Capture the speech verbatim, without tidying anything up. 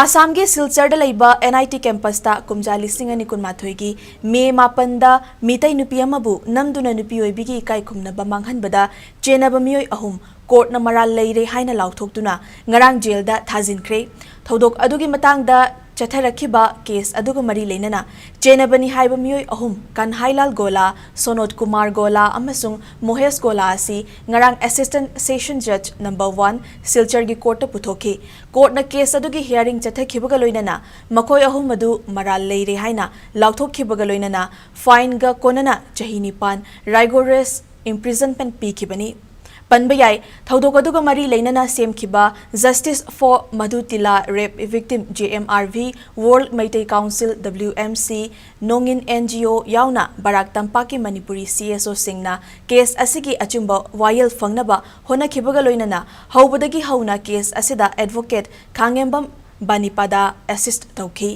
ꯑꯥꯁꯥꯝꯒꯤ ꯁꯤꯜꯆꯔꯗ ꯂꯩꯕ NIT campusꯇ ꯀꯨꯝꯖꯥ ꯂꯤꯁꯤꯡ ꯑꯅꯤ ꯀꯨꯟꯃꯥꯊꯣꯏꯒꯤ ꯃꯦ ꯃꯥꯄꯟꯗ ꯃꯤꯇꯩ ꯅꯨꯄꯤ ꯑꯃꯕꯨ ꯅꯝꯗꯨꯅ ꯅꯨꯄꯤ ꯑꯣꯏꯕꯤꯒꯤ ꯏꯀꯥꯏ ꯈꯨꯝꯅꯕ ꯃꯥꯡꯍꯟꯕꯗ ꯆꯦꯟꯅꯕ ꯃꯤꯑꯣꯏ ꯑꯍꯨꯝ ꯀꯣꯔꯠꯅ ꯃꯔꯥꯜ ꯂꯩꯔꯦ ꯍꯥꯏꯅ ꯂꯥꯎꯊꯣꯛꯇꯨꯅ ꯉꯔꯥꯡ ꯖꯦꯜꯗ ꯊꯥꯖꯤꯟꯈ꯭ꯔꯦ꯫ ꯊꯧꯗꯣꯛ ꯑꯗꯨꯒꯤ ꯃꯇꯥꯡꯗ ꯆꯠꯊꯔꯛꯈꯤꯕ ꯀꯦꯁ ꯑꯗꯨꯒ ꯃꯔꯤ ꯂꯩꯅꯅ ꯆꯦꯟꯅꯕꯅꯤ ꯍꯥꯏꯕ ꯃꯤꯑꯣꯏ ꯑꯍꯨꯝ, ꯀꯟꯍꯥꯏꯂꯥꯜ ꯒꯣꯂꯥ, ꯁꯣꯅꯣꯠ ꯀꯨꯃꯥꯔ ꯒꯣꯂꯥ ꯑꯃꯁꯨꯡ ꯃꯣꯍꯦꯁ ꯒꯣꯂꯥ ꯑꯁꯤ ꯉꯔꯥꯡ Assistant Session Judge number one ꯁꯤꯜꯆꯔꯒꯤ ꯀꯣꯔꯠꯇ ꯄꯨꯊꯣꯛꯈꯤ꯫ ꯀꯣꯔꯠꯅ ꯀꯦꯁ ꯑꯗꯨꯒꯤ hearing ꯆꯠꯊꯈꯤꯕꯒ ꯂꯣꯏꯅꯅ ꯃꯈꯣꯏ ꯑꯍꯨꯝ ꯑꯗꯨ ꯃꯔꯥꯜ ꯂꯩꯔꯦ ꯍꯥꯏꯅ ꯂꯥꯎꯊꯣꯛꯈꯤꯕꯒ ꯂꯣꯏꯅꯅ fineꯒ ꯀꯣꯟꯅꯅ ꯆꯍꯤ ꯅꯤꯄꯥꯟ rigorous imprisonment ꯄꯤꯈꯤꯕꯅꯤ꯫ ꯄꯟꯕ ꯌꯥꯏ, ꯊꯧꯗꯣꯛ ꯑꯗꯨꯒ ꯃꯔꯤ ꯂꯩꯅꯅ ꯁꯦꯝꯈꯤꯕ Justice for Madhutila Rape Victim, JMRV, World Meitei Council, WMC, ꯅꯣꯡꯏꯟ NGO ꯌꯥꯎꯅ ꯕꯔꯥꯛ ꯇꯝꯄꯥꯛꯀꯤ ꯃꯅꯤꯄꯨꯔꯤ CSOꯁꯤꯡꯅ ꯀꯦꯁ ꯑꯁꯤꯒꯤ ꯑꯆꯨꯝꯕ ꯋꯥꯌꯦꯜ ꯐꯪꯅꯕ ꯍꯣꯠꯅꯈꯤꯕꯒ ꯂꯣꯏꯅꯅ ꯍꯧꯕꯗꯒꯤ ꯍꯧꯅ ꯀꯦꯁ ꯑꯁꯤꯗ Advocate ꯈꯥꯉꯦꯝꯕꯝ ꯕꯥꯅꯤꯄꯥꯗ assist ꯇꯧꯈꯤ꯫